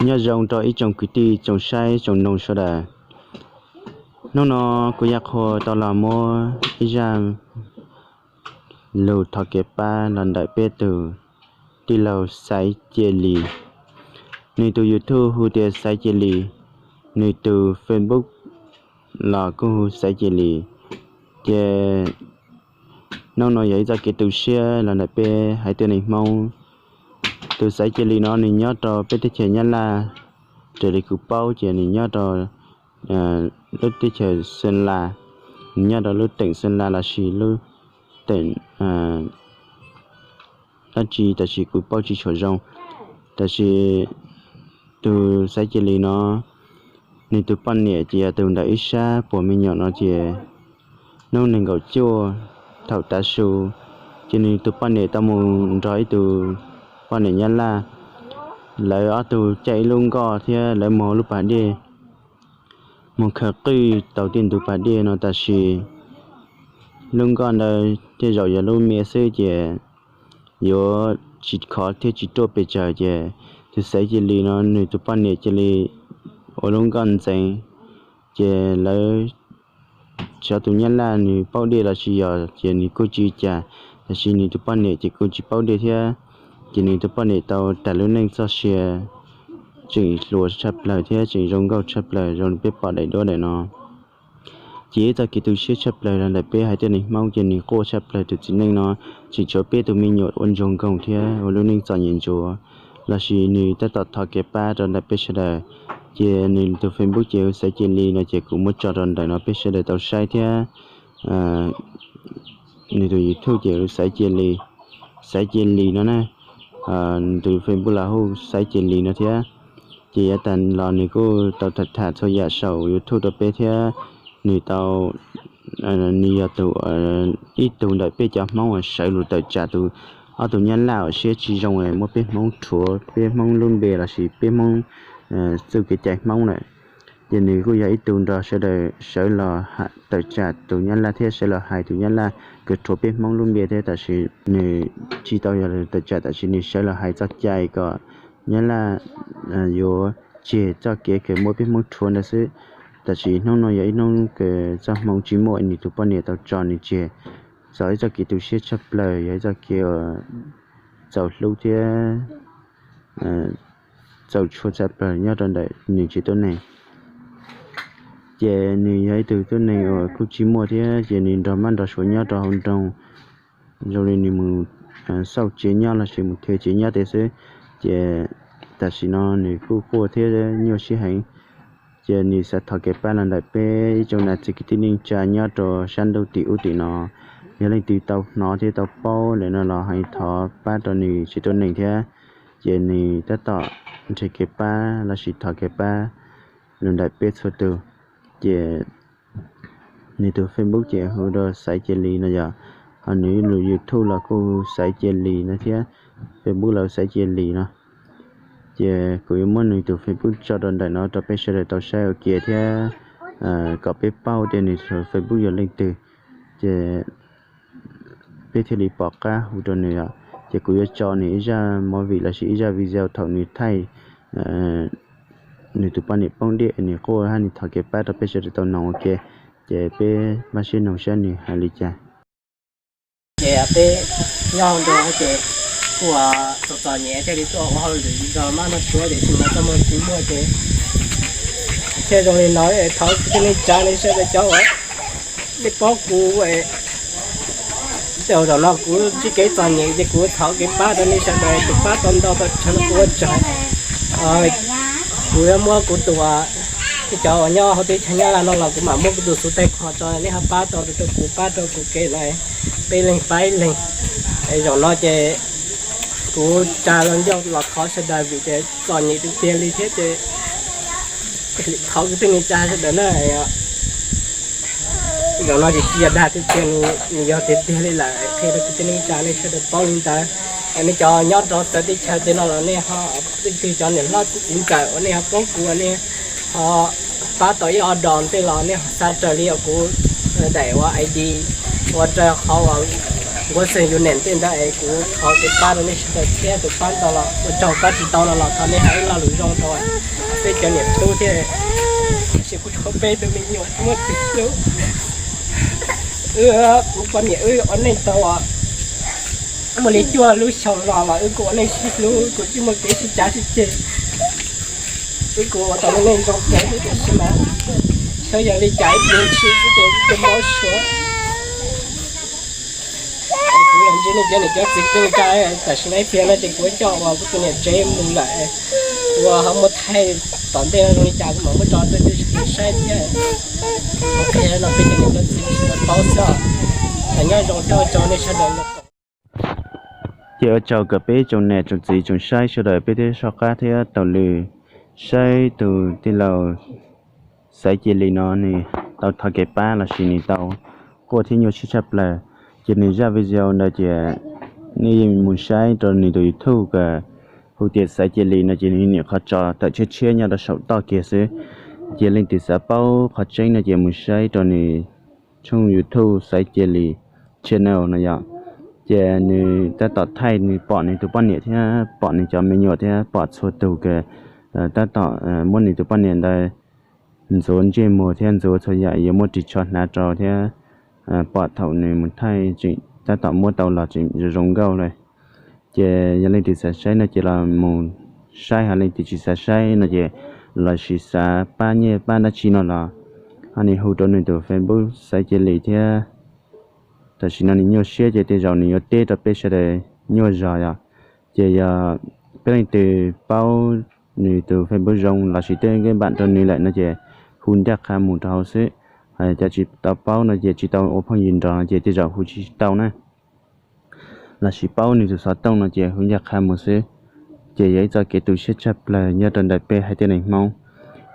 Nyob zoo rau ib tsoom kwv tij tsoom saib tsoom noog sawv daws. Hnub no kuv yaj qhua tau los muab ib zaj lug thov kev pab los ntawm peb tug tij laug Xaiv Cia Lis. Nws tus YouTube hu tias Xaiv Cia Lis, nws tus Facebook los kuj hu Xaiv Cia Lis. Ces hnub no yog ib txoj kev tu siab los ntawm peb haiv tuab neeg Hmoob. Tus Xaiv Cia Lis no nws nyob rau peb teb chaws Nyab Laj, raws li kuv paub ces nws nyob rau lub teb chaws Xeeb Las, nws nyob rau lub teem Xeeb Las lossis lub teem dab tsi tab sis kuv paub tsis tshua zoo. Tab sis tus Xaiv Cia Lis no, nws tus poj niam ces yog tus ntawm ib sab puas me nyuam no ces hnub nees nkaum cuaj thaum tav su, ces nws tus poj niam tau mus nrog ib tug poj niam Nyab Laj, lawv ob tug caij ib lub nkoj thiab lawv mus lub pas dej, mus khaws qwj tau tej ntug pas dej no tab sis lub nkoj ntawd tej zaum yog lub me xwb ces yuav tsis khov thiab tsis ruaj pes tsawg ces tus Xaiv Cia Lis no nws tus poj niam cia li ua lub nkoj ntxeev, ces lawv cov tus Nyab Laj nws paub dej los tsis yog ces nws kuj tsis ua cas, tab sis nws tus poj niam ces kuj tsis paub dej thiab. Ces nws tus poj niam tau tag lub neej txoj sia tseem hluas tshaj plaws thiab tseem zoo nkauj tshaj plaws zoo li peb pom daim duab daim no. Ces ib txoj kev tu siab tshaj plaws los ntawm peb haiv tuab neeg Hmoob ces nws quaj tshaj plaws tus txiv neej no, tseem tshuav peb tug me nyuam ua ntsoog nkoog thiab ua lub neej txom nyem ntsuav, lossis nws tab tom thov kev pab rau ntawm peb sawv daws. Ces nws tus Facebook ces hu Xaiv Cia Lis no ces kuv muab tso rau ntawm no peb sawv daws tau saib thiab. Nws tus YouTube ces hu Xaiv Cia Lis, Xaiv Cia Lis no na, nws tus Facebook los hu Xaiv Cia Lis no thiab. Ces yav tas los nws kuj tau tham tham txhua yam saum YouTube rau peb thiab. Nws tau, nws yog tus, ib tug ntawm peb cov Hmoob uas sawv los tawm tsam tus, ob tug Nyab Laj uas siab tsis zoo muab peb Hmoob rhuav peb Hmoob lub npe lossis peb Hmoob txuj kev cai Hmoob lawm. Ces nws kuj yog ib tug nrog sawv daws sawv los tawm tsam tus Nyab Laj thiab sawv los hais tus Nyab Laj kws rhuav peb Hmoob lub npe thiab, tab sis nws tsis tau yog tawm tsam tab sis nws sawv los hais txoj cai kom Nyab Laj yuav tseg txoj kev kws muab peb Hmoob rhuav ntawd xwb. Tab sis hnub no yog ib hnub kws txoj hmoo tsis muaj, nws tus poj niam tau tso nws tseg. Txog ib txoj kev tu siab tshaj plaws, yog ib txoj kev uas txaus hlub thiab txaus tshua tshaj plaws nyob rau ntawm nws tsev tuab neeg. Ces nws yog ib tug tuab neeg uas kuj tsis muaj thiab, ces nws nrog mab nrog suav nyob rau hauv nroog, zoo li nws mus xauj tsev nyob lossis mus thawj tsev nyob tej xwb. Ces tam sim no nws kuj quaj thiab nyuaj siab heev. Ces nws xav thov kev pab los ntawm peb ib tsoom nam txiv kwv tij neej tsa nyob rau sab ntuj tim ub tim no. Yog leej twg tau hnov thiab tau paub lawm no los hais thov pab rau nws tsev tuab neeg thiab. Ces nws tab tom nrhiav kev pab lossis thov kev pab los ntawm peb txhua tus. Ces nws tus Facebook ces hu rau Xaiv Cia Lis no yog, ho nws lub YouTube los kuj hu Xaiv Cia Lis no thiab, Facebook los Xaiv Cia Lis no. Ces kuv yuav muab nws tus Facebook tso rau ntawm no rau peb sawv daws tau saib ua ke thiab, kom peb paub tias nws tus Facebook yog leej twg, ces peb thiaj li pom qab hu rau nws os. Ces kuv yuav tso nws ib zaj movie lossis ib zaj video thaum nws thaij nws tus poj niam poob dej, nws quaj hab nws thov kev pab rau peb sawv daws tau noog ua ke. Ces peb maj sib noog saib nws hais li cas. Ces peb nyob hauv nroog ces kuj txom txom nyem thiaj li tuaj ua hauj lwm nrog mab nrog suav, tiam sis mas txoj hmoo tsis muaj ces thiaj zoo li no. Thov kwv tij neej tsa nej sawv daws cov uas nej paub kuv, tej zaum no kuv ntsib kev txom nyem ces kuv thov kev pab rau nej sawv daws, tus pab tau ntau tau tsawg los kuv ua tsaug. Kuv yuav muab kuv tus, nej cov uas nyob hauv teb chaws Nyab Laj no los kuv mam muab kuv tus xov tooj kho tso, nej ho pab tau rau kuv, pab rau kuv kev no, peb leeg pab ib leeg. Zaum no ces kuv tsa los ncauj los thov sawv daws vim tias txom nyem tiag tiag li thiab ces thov kwv tij neej tsa sawv daws na. Zaum no ces tsis yog dag tiag tiag, nws yog tiag tiag li lawm, qhia rau kwv tij neej tsa nej sawv daws paub li ntawd. Nej cov nyob rau txawv teb chaws tej no los nej ho, leej twg cov niam hlob txiv ntxawm uas nej ho paub kuv uas nej ho pab tau ib ob dos tej los nej ho xa raws li uas kuv daim ua ID ua rau qhov uas Kuv xeem yus niam tej ntawd es kuv thov kev pab rau nej sawv daws thiab, tus pab ntau los ua raug pab tsis tau no los thov nej hais ib lo lus zoo rau peb cov niam tub thiab, tab sis kuj tshuav peb tug me nyuam muaj tus hlub. Wb, kuv poj niam wb ua neej tau muaj li cuaj lub xyoo los los wb kuj ua neej sib hlub, kuj tsis muaj kev sib cav sib ceg. Wb kuj ua tau lub neej zoo kawg thiab, tiam sis mas xyov yog li cas ib pliag ntshis xwb ces wb tus mob suav. Kuv los ntsib nej cov niam cov txiv tub nrab, tam sim no ib pliag no ces kuv coj uas kuv tus niam tsev mus lawm, uas ho muaj thaij tom ntej no zoo li cas kuv mam muab tso rau nej sawv daws saib thiab. Ok, no peb cov niam cov txiv sawv daws paub xwb, nyob zoo thiab ua tsaug nej sawv daws los koom. Ces ua tsaug kom peb tsoom niam tsoom txiv tsoom saib sawv daws peb thiab soj qab thiab taug lw saib tus tij laug Xaiv Cia Lis no nws tau thov kev pab lossis nws tau quaj thiab nyuaj siab tshaj plaws. Ces nws zaj video ntawd ces nej yeej mus saib rau nws tus YouTube kom hu tias Xaiv Cia Lis no ces nws niam qhov tso tawm tshiab tshiab nyob rau saum toj kiag xwb. Ces leej twg xav paub qhov tseeb no ces mus saib rau nws tshooj YouTube Xaiv Cia Lis channel no yom. Ces nws tab tom thaij nws pom nws tus poj niam thiab pom nws cov me nyuam thiab pom txhua tus kws tab tom muab nws tus poj niam ntawd ntxuav ntsej muag thiab ntxuav txhua yam yuav muab ris tsho hnav rau thiab pom thaum nws mus thaij tseem tab tom muab tau los tseem zoo zoo nkauj li. Ces yog leej twg xav saib no ces los mus saib, ho leej twg tsis xav saib no ces lossis xav pab nyiaj pab dab tsi no los ho nws hu rau nws tus Facebook Xaiv Cia Lis thiab. Tam sim no nws nyuaj siab ces tej zaum nws yuav teb rau peb sawv daws nyuaj zog yom. Ces yog peb leej twg paub nws tus Facebook zoo lossis tej nkeeb npam rau nws lawm no ces hu ncaj qha mus rau hauv xwb. Cov tsis tau paub no ces tsis tau ua phooj ywg nrog no ces tej zaum hu tsis tau na. Lossis paub nws tus xov tooj no ces hu ncaj qha mus xwb. Ces yog ib txoj kev tu siab tshaj plaws nyob rau ntawm peb haiv tej neeg Hmoob.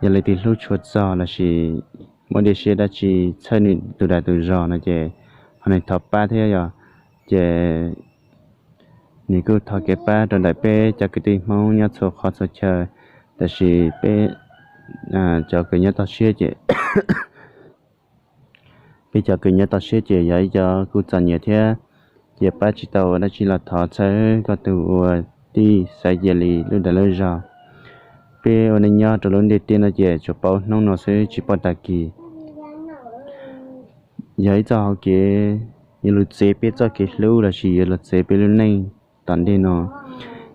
Yog leej twg hlub tshua txog lossis muaj dej siab dab tsi txhawb nws tus dag tus zog no ces ho nws thov pab thiab yom. Ces nws kuj thov kev pab rau ntawm peb cov kwv tij Hmoob nyob txhua qhov txhua chaw. Tab sis peb cov kws nyob toj siab ces peb cov kws nyob toj siab ces yog ib cov kuj txom nyem thiab. Ces pab tsis tau ua dab tsi los thov txhawb koj tus ua tij Xaiv Cia Lis lub dag lub zog. Peb ua neej nyob rau lub ntiaj teb no ces tsuas paub hnub no xwb tsis paub tag kis. Yog ib txoj hauv kev yuav los txev peb txoj kev hlub lossis yuav los txev peb lub neej tom ntej no.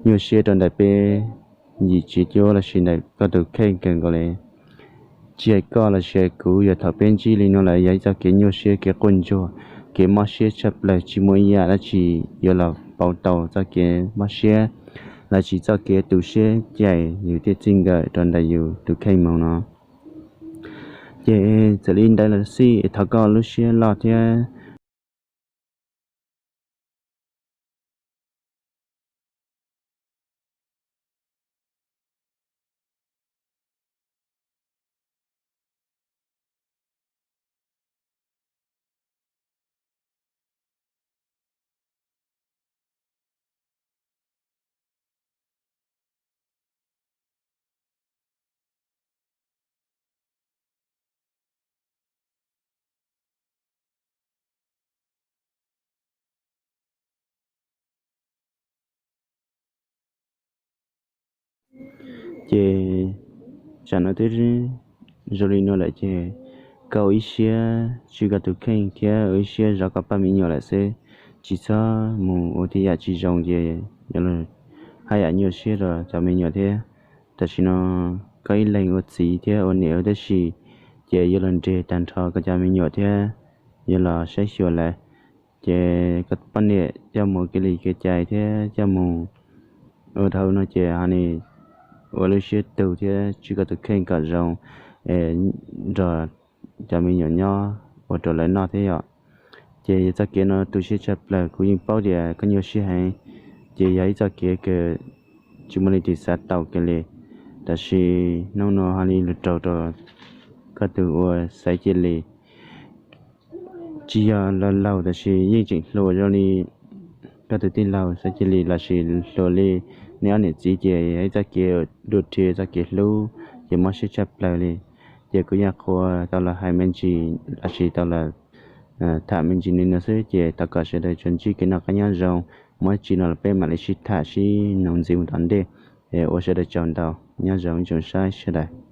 Nyuaj siab rau ntawm peb yim tsev cuab lossis ntawm koj tus kheej kawg nkaus li. Tsis hais koj lossis hais kuv, yog thaum peb ntsib li no lawm yog ib txoj kev nyuaj siab, kev quaj ntsuag, kev mob siab tshaj plaws, tsis muaj ib yam dab tsi yuav los pauv tau txoj kev mob siab lossis txoj kev tu siab cais yus tej txij nkawm rau ntawm yus tus kheej mus no. Ces txawm li ntawd los xij es thov koj lub siab loj thiab Ces tsam no twb zoo li no lawm ces koj ua ib siab tswj koj tus kheej thiab ua ib siab zov koj pab me nyuam lawm xwb. Tsis txhob mus ua tej yam tsis zoo ces yuav haj yam nyuaj siab rau cov me nyuam thiab. Tam sim no koj ib leeg ua txiv thiab ua niam ua tab sis ces yuav los nres tag nrho koj cov me nyuam thiab yuav los saib xyuas lawv. Ces koj poj niam coj mus kev li kev cai thiab coj mus ua dhau no ces ho nim ua lub siab tug thiab tswj koj tus kheej kom zoo nrog cov me nyuam nyob ua rau lawv noj thiab yom. Ces yog txoj kev no tu siab tshaj plaws, kuv yeej paub tias koj nyuaj siab heev. Ces yog ib txoj kev kws tsis muaj leej twg xav tau kiag li. Tab sis hnub no ho li lug raug rau koj tus ua Xaiv Cia Lis. Tsis yog laus laus tab sis yeej tseem hluas zoo li koj tus tij laug Xaiv Cia Lis lossis hluas li nej ob niam txiv ces ib txoj kev dua rhe txoj kev hlub ces mob siab tshaj plaws li. Ces kuv yeej qhuas tau los hais me ntsis lossis tau los Tham me ntsis li no xwb ces thov kom sawv daws tsuas ntsib kev noj qab nyob zoo, muaj dab tsi no los peb mam li sib tham sib nug ntxiv mus tom ntej. Ua sawv daws tsaug ntau, nyob zoo ib tsoom saib sawv daws.